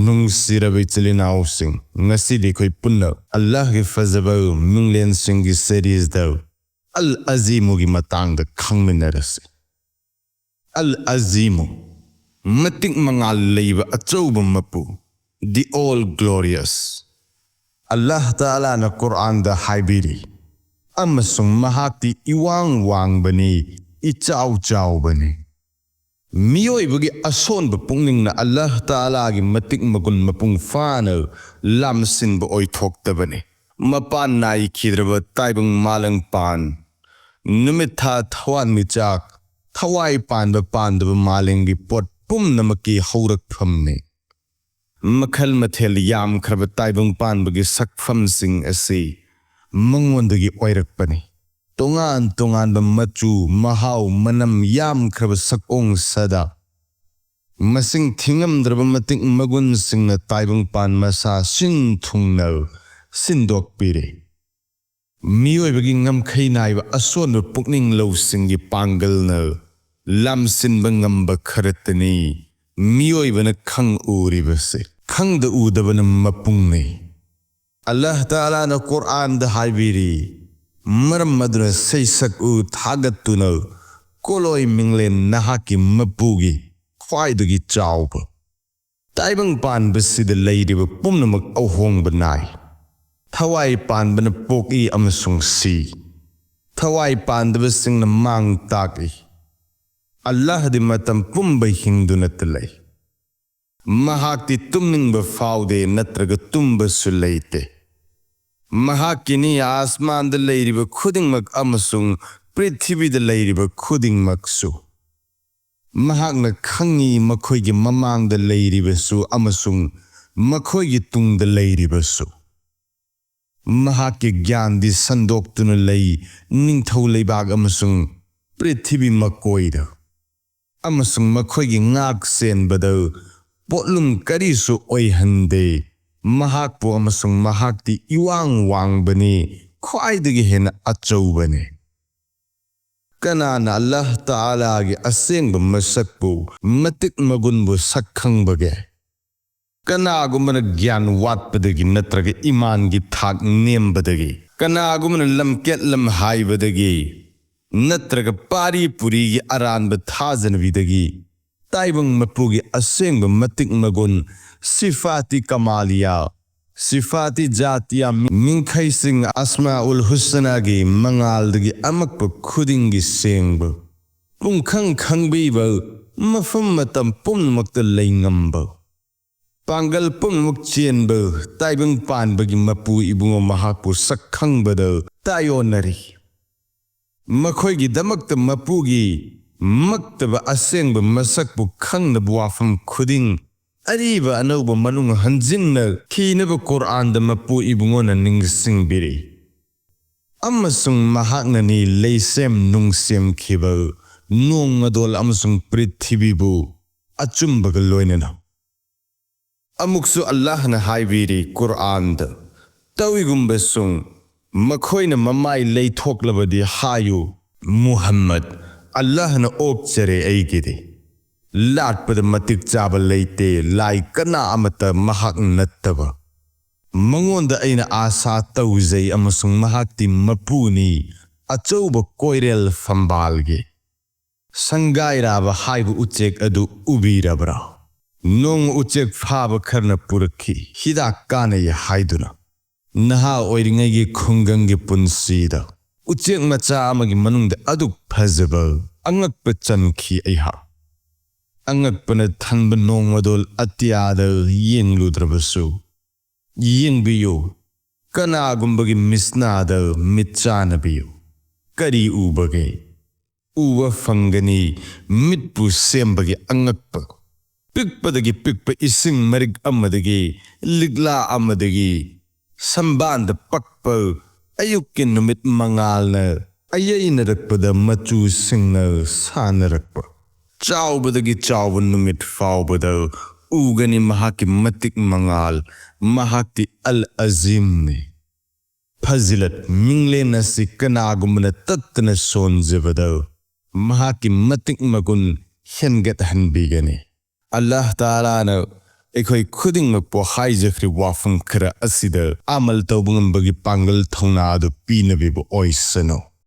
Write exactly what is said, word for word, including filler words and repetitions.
ꯅꯨꯡꯁꯤꯔꯕ ꯏꯆꯤꯜ ꯏꯅꯥꯎꯁꯤꯡ, ꯉꯁꯤꯗꯤ ꯑꯩꯈꯣꯏ ꯄꯨꯟꯅ ꯑꯜꯂꯥꯍꯒꯤ ꯐꯖꯕ ꯃꯤꯡꯂꯦꯟꯁꯤꯡꯒꯤ ꯁꯦꯔꯤꯁꯗ ꯑꯜ ꯑꯖꯤꯃꯨꯒꯤ ꯃꯇꯥꯡꯗ ꯈꯪꯃꯤꯟꯅꯔꯁꯤ꯫ ꯑꯜ ꯑꯖꯤꯃꯨ, ꯃꯇꯤꯛ ꯃꯉꯥꯜ ꯂꯩꯕ ꯑꯆꯧꯕ ꯃꯄꯨ, the all glorious꯫ ꯑꯜꯂꯥꯍ ꯇꯥꯂꯥꯅ ꯀꯨꯔꯑꯥꯟꯗ ꯍꯥꯏꯕꯤꯔꯤ, ꯑꯃꯁꯨꯡ ꯃꯍꯥꯛꯇꯤ ꯏꯋꯥꯡ ꯋꯥꯡꯕꯅꯤ, ꯏꯆꯥꯎ ꯆꯥꯎꯕꯅꯤ꯫ ꯃꯤꯑꯣꯏꯕꯒꯤ ꯑꯁꯣꯟꯕ ꯄꯨꯛꯅꯤꯡꯅ ꯑꯜꯂꯥꯍ ꯇꯥꯂꯥꯒꯤ ꯃꯇꯤꯛ ꯃꯒꯨꯟ ꯃꯄꯨꯡ ꯐꯥꯅ ꯂꯥꯝꯁꯤꯟꯕ ꯑꯣꯏꯊꯣꯛꯇꯕꯅꯤ꯫ ꯃꯄꯥꯟ ꯅꯥꯏꯈꯤꯗ꯭ꯔꯕ ꯇꯥꯏꯕꯪ ꯃꯥꯂꯪꯄꯥꯟ, ꯅꯨꯃꯤꯠ ꯊꯥ ꯊꯋꯥꯟꯃꯤꯆꯥꯛ, ꯊꯋꯥꯏ ꯄꯥꯟꯕ ꯄꯥꯟꯗꯕ ꯃꯥꯂꯦꯝꯒꯤ ꯄꯣꯠ ꯄꯨꯝꯅꯃꯛꯀꯤ ꯍꯧꯔꯛꯐꯝꯅꯤ꯫ ꯃꯈꯜ ꯃꯊꯦꯜ ꯌꯥꯝꯈ꯭ꯔꯕ ꯇꯥꯏꯕꯪ ꯄꯥꯟꯕꯒꯤ ꯁꯛꯐꯝꯁꯤꯡ ꯑꯁꯤ ꯃꯉꯣꯟꯗꯒꯤ ꯑꯣꯏꯔꯛꯄꯅꯤ꯫ ꯇꯣꯉꯥꯟ ꯇꯣꯉꯥꯟꯕ ꯃꯆꯨ, ꯃꯍꯥꯎ, ꯃꯅꯝ ꯌꯥꯝꯈ꯭ꯔꯕ ꯁꯛꯑꯣꯡ ꯁꯥꯗꯥ, ꯃꯁꯤꯡ ꯊꯤꯉꯝꯗ꯭ꯔꯕ ꯃꯇꯤꯛ ꯃꯒꯨꯟꯁꯤꯡꯅ ꯇꯥꯏꯕꯪꯄꯥꯟ ꯃꯁꯥ ꯁꯤꯟ ꯊꯨꯡꯅ ꯁꯤꯟꯗꯣꯛꯄꯤꯔꯤ꯫ ꯃꯤꯑꯣꯏꯕꯒꯤ ꯉꯝꯈꯩ ꯅꯥꯏꯕ ꯑꯁꯣꯟꯕ ꯄꯨꯛꯅꯤꯡ ꯂꯧꯁꯤꯡꯒꯤ ꯄꯥꯡꯒꯜꯅ ꯂꯥꯝꯁꯤꯟꯕ ꯉꯝꯕ ꯈꯔꯇꯅꯤ ꯃꯤꯑꯣꯏꯕꯅ ꯈꯪ ꯎꯔꯤꯕꯁꯦ꯫ ꯈꯪꯗ ꯎꯗꯕꯅ ꯃꯄꯨꯡꯅꯤ꯫ ꯑꯜꯂꯥꯍ ꯇꯥꯂꯥꯅ ꯀꯨꯔꯑꯥꯟꯗ ꯍꯥꯏꯕꯤꯔꯤ, ꯃꯔꯝ ꯑꯗꯨꯅ ꯁꯩꯁꯛꯎ, ꯊꯥꯒꯠꯇꯨꯅ ꯀꯣꯂꯣꯏ ꯃꯤꯡꯂꯦꯟ ꯅꯍꯥꯛꯀꯤ ꯃꯄꯨꯒꯤ ꯈ꯭ꯋꯥꯏꯗꯒꯤ ꯆꯥꯎꯕ꯫ ꯇꯥꯏꯕꯪ ꯄꯥꯟꯕꯁꯤꯗ ꯂꯩꯔꯤꯕ ꯄꯨꯝꯅꯃꯛ ꯑꯍꯣꯡꯕ ꯅꯥꯏ꯫ ꯊꯋꯥꯏ ꯄꯥꯟꯕꯅ ꯄꯣꯛꯏ ꯑꯃꯁꯨꯡ ꯁꯤ꯫ ꯊꯋꯥꯏ ꯄꯥꯟꯗꯕꯁꯤꯡꯅ ꯃꯥꯡ ꯇꯥꯛꯏ꯫ ꯑꯜꯂꯥꯍꯗꯤ ꯃꯇꯝ ꯄꯨꯝꯕ ꯍꯤꯡꯗꯨꯅꯇ ꯂꯩ꯫ ꯃꯍꯥꯛꯇꯤ ꯇꯨꯝꯅꯤꯡꯕ ꯐꯥꯎꯗꯦ ꯅꯠꯇ꯭ꯔꯒ ꯇꯨꯝꯕꯁꯨ ꯂꯩꯇꯦ꯫ ꯃꯍꯥꯛꯀꯤꯅꯤ ꯑꯥꯁꯃꯥꯟꯗ ꯂꯩꯔꯤꯕ ꯈꯨꯗꯤꯡꯃꯛ ꯑꯃꯁꯨꯡ ꯄ꯭ꯔꯤꯊꯤꯕꯤꯗ ꯂꯩꯔꯤꯕ ꯈꯨꯗꯤꯡꯃꯛꯁꯨ꯫ ꯃꯍꯥꯛꯅ ꯈꯪꯏ ꯃꯈꯣꯏꯒꯤ ꯃꯃꯥꯡꯗ ꯂꯩꯔꯤꯕꯁꯨ ꯑꯃꯁꯨꯡ ꯃꯈꯣꯏꯒꯤ ꯇꯨꯡꯗ ꯂꯩꯔꯤꯕꯁꯨ꯫ ꯃꯍꯥꯛꯀꯤ ꯒ꯭ꯌꯥꯟꯗꯤ ꯁꯟꯗꯣꯛꯇꯨꯅ ꯂꯩ ꯅꯤꯡꯊꯧ ꯂꯩꯕꯥꯛ ꯑꯃꯁꯨꯡ ꯄ꯭ꯔꯤꯊꯤꯕꯤ ꯃꯀꯣꯏꯗ, ꯑꯃꯁꯨꯡ ꯃꯈꯣꯏꯒꯤ ꯉꯥꯛ ꯁꯦꯟꯕꯗ ꯄꯣꯠꯂꯨꯝ ꯀꯔꯤꯁꯨ ꯑꯣꯏꯍꯟꯗꯦ꯫ ꯃꯍꯥꯛꯄꯨ ꯑꯃꯁꯨꯡ ꯃꯍꯥꯛꯇꯤ ꯏꯋꯥꯡ ꯋꯥꯡꯕꯅꯤ, ꯈ꯭ꯋꯥꯏꯗꯒꯤ ꯍꯦꯟꯅ ꯑꯆꯧꯕꯅꯤ꯫ ꯀꯅꯥꯅ ꯑꯜꯂꯥꯍ ꯇꯥꯂꯥꯒꯤ ꯑꯁꯦꯡꯕ ꯃꯁꯛꯄꯨ, ꯃꯇꯤꯛ ꯃꯒꯨꯟꯕꯨ ꯁꯛ ꯈꯪꯕꯒꯦ? ꯀꯅꯥꯒꯨꯝꯕꯅ ꯒ꯭ꯌꯥꯟ ꯋꯥꯠꯄꯗꯒꯤ ꯅꯠꯇ꯭ꯔꯒ ꯏꯃꯥꯟꯒꯤ ꯊꯥꯛ ꯅꯦꯝꯕꯗꯒꯤ, ꯀꯅꯥꯒꯨꯝꯕꯅ ꯂꯝꯀꯦꯠ ꯂꯝꯍꯥꯏꯕꯗꯒꯤ ꯅꯠꯇ꯭ꯔꯒ ꯄꯥꯔꯤ ꯄꯨꯔꯤꯒꯤ ꯑꯔꯥꯟꯕ ꯊꯥꯖꯅꯕꯤꯗꯒꯤ ꯇꯥꯏꯕꯪ ꯃꯄꯨꯒꯤ ꯑꯁꯦꯡꯕ ꯃꯇꯤꯛ ꯃꯒꯨꯟ, ꯁꯤꯐꯥꯇꯤ ꯀꯃꯥꯂꯤꯌꯥ, ꯁꯤꯐꯥꯇꯤ ꯖꯥꯇꯤꯌꯥ, ꯃꯤꯡꯈꯩꯁꯤꯡ, ꯑꯁꯃꯥꯎꯜ ꯍꯨꯁꯅꯥꯒꯤ ꯃꯉꯥꯜꯗꯒꯤ ꯑꯃꯛꯄ ꯈꯨꯗꯤꯡꯒꯤ ꯁꯦꯡꯕ, ꯄꯨꯡꯈꯪ ꯈꯪꯕꯤꯕ, ꯃꯐꯝ ꯃꯇꯝ ꯄꯨꯝꯅꯃꯛꯇ ꯂꯩꯉꯝꯕ, ꯄꯥꯡꯒꯜ ꯄꯨꯝꯅꯃꯛ ꯆꯦꯟꯕ ꯇꯥꯏꯕꯪ ꯄꯥꯟꯕꯒꯤ ꯃꯄꯨ ꯏꯕꯨꯡꯉꯣ ꯃꯍꯥꯛꯄꯨ ꯁꯛ ꯈꯪꯕꯗ ꯇꯥꯏꯑꯣꯟꯅꯔꯤ꯫ ꯃꯈꯣꯏꯒꯤꯗꯃꯛꯇ ꯃꯄꯨꯒꯤ ꯃꯛꯇꯕ ꯑꯁꯦꯡꯕ ꯃꯁꯛꯄꯨ ꯈꯪꯅꯕ ꯋꯥꯐꯝ ꯈꯨꯗꯤꯡ, ꯑꯔꯤꯕ ꯑꯅꯧꯕ ꯃꯅꯨꯡ ꯍꯟꯖꯤꯟꯅ ꯊꯤꯅꯕ ꯀꯨꯔꯑꯥꯟꯗ ꯃꯄꯨ ꯏꯕꯨꯡꯉꯣꯅ ꯅꯤꯡꯁꯤꯡꯕꯤꯔꯤ꯫ ꯑꯃꯁꯨꯡ ꯃꯍꯥꯛꯅꯅꯤ ꯂꯩꯁꯦꯝ ꯅꯨꯡꯁꯦꯝꯈꯤꯕ ꯅꯣꯡꯃꯗꯣꯜ ꯑꯃꯁꯨꯡ ꯄ꯭ꯔꯤꯊꯤꯕꯤꯕꯨ ꯑꯆꯨꯝꯕꯒ ꯂꯣꯏꯅꯅ꯫ ꯑꯃꯨꯛꯁꯨ ꯑꯜꯂꯥꯍꯅ ꯍꯥꯏꯕꯤꯔꯤ ꯀꯨꯔꯑꯥꯟꯗ, "ꯇꯧꯏꯒꯨꯝꯕꯁꯨꯡ ꯃꯈꯣꯏꯅ ꯃꯃꯥꯏ ꯂꯩꯊꯣꯛꯂꯕꯗꯤ ꯍꯥꯏꯌꯨ, ꯃꯨꯍꯝꯃꯗ, ꯑꯜꯂꯥꯍꯅ ꯑꯣꯛꯆꯔꯦ ꯑꯩꯒꯤꯗꯤ꯫ ꯂꯥꯠꯄꯗ ꯃꯇꯤꯛ ꯆꯥꯕ ꯂꯩꯇꯦ, ꯂꯥꯏ ꯀꯅꯥ ꯑꯃꯠꯇ ꯃꯍꯥꯛ ꯅꯠꯇꯕ꯫ ꯃꯉꯣꯟꯗ ꯑꯩꯅ ꯑꯥꯁꯥ ꯇꯧꯖꯩ ꯑꯃꯁꯨꯡ ꯃꯍꯥꯛꯇꯤ ꯃꯄꯨꯅꯤ ꯑꯆꯧꯕ ꯀꯣꯏꯔꯦꯜ ꯐꯝꯕꯥꯜꯒꯤ꯫ ꯁꯪꯒꯥꯏꯔꯥꯕ ꯍꯥꯏꯕ ꯎꯆꯦꯛ ꯑꯗꯨ ꯎꯕꯤꯔꯕ꯭ꯔꯥ? ꯅꯣꯡ ꯎꯆꯦꯛ ꯐꯥꯕ ꯈꯔꯅ ꯄꯨꯔꯛꯈꯤ, ꯍꯤꯗꯥꯛ ꯀꯥꯟꯅꯩ ꯍꯥꯏꯗꯨꯅ꯫ ꯅꯍꯥ ꯑꯣꯏꯔꯤꯉꯩꯒꯤ ꯈꯨꯡꯒꯪꯒꯤ ꯄꯨꯟꯁꯤꯗ ꯎꯆꯦꯛ ꯃꯆꯥ ꯑꯃꯒꯤ ꯃꯅꯨꯡꯗ ꯑꯗꯨꯛ ꯐꯖꯕ ꯑꯉꯛꯄ ꯆꯟꯈꯤ ꯑꯩꯍꯥꯛ꯫ ꯑꯉꯛꯄꯅ ꯊꯟꯕ ꯅꯣꯡꯃꯗꯣꯜ ꯑꯇꯤꯌꯥꯗ ꯌꯦꯡꯂꯨꯗ꯭ꯔꯕꯁꯨ, ꯌꯦꯡꯕꯤꯌꯨ, ꯀꯅꯥꯒꯨꯝꯕꯒꯤ ꯃꯤꯠꯁꯅꯥꯗ ꯃꯤꯠ ꯆꯥꯟꯅꯕꯤꯌꯨ꯫ ꯀꯔꯤ ꯎꯕꯒꯦ? ꯎꯕ ꯐꯪꯒꯅꯤ ꯃꯤꯠꯄꯨ ꯁꯦꯝꯕꯒꯤ ꯑꯉꯛꯄ꯫ ꯄꯤꯛꯄꯗꯒꯤ ꯄꯤꯛꯄ ꯏꯁꯤꯡ ꯃꯔꯤꯛ ꯑꯃꯗꯒꯤ, ꯂꯤꯛꯂꯥ ꯑꯃꯗꯒꯤ, ꯁꯝꯕꯥꯟꯗ ꯄꯛꯄ ꯑꯌꯨꯛꯀꯤ ꯅꯨꯃꯤꯠ ꯃꯉꯥꯜꯅ ꯑꯌꯩꯅꯔꯛꯄꯗ ꯃꯆꯨꯁꯤꯡꯅ ꯁꯥꯟꯅꯔꯛꯄ꯫ ꯆꯥꯎꯕꯗꯒꯤ ꯆꯥꯎꯕ ꯅꯨꯃꯤꯠ ꯐꯥꯎꯕꯗ ꯎꯒꯅꯤ ꯃꯍꯥꯛꯀꯤ ꯃꯇꯤꯛ ꯃꯉꯥꯜ꯫ ꯃꯍꯥꯛꯇꯤ ꯑꯜ ꯑꯖꯤꯝꯅꯤ꯫ ꯐꯖꯤꯂꯠ ꯃꯤꯡꯂꯦꯟ ꯑꯁꯤ ꯀꯅꯥꯒꯨꯝꯕꯅ ꯇꯠꯇꯅ ꯁꯣꯟꯖꯕꯗ ꯃꯍꯥꯛꯀꯤ ꯃꯇꯤꯛ ꯃꯒꯨꯟ ꯍꯦꯟꯒꯠꯍꯟꯕꯤꯒꯅꯤ꯫ ꯑꯜꯂꯥꯍ ꯇꯥꯂꯥꯅ ꯑꯩꯈꯣꯏ ꯈꯨꯗꯤꯡꯃꯛꯄꯨ ꯍꯥꯏꯖꯈ꯭ꯔꯤꯕ ꯋꯥꯐꯝ ꯈꯔ ꯑꯁꯤꯗ ꯑꯃꯜ ꯇꯧꯕ ꯉꯝꯕꯒꯤ ꯄꯥꯡꯒꯜ ꯊꯧꯅꯥ ꯑꯗꯨ ꯄꯤꯅꯕꯤꯕ ꯑꯣꯏꯁꯅꯨ꯫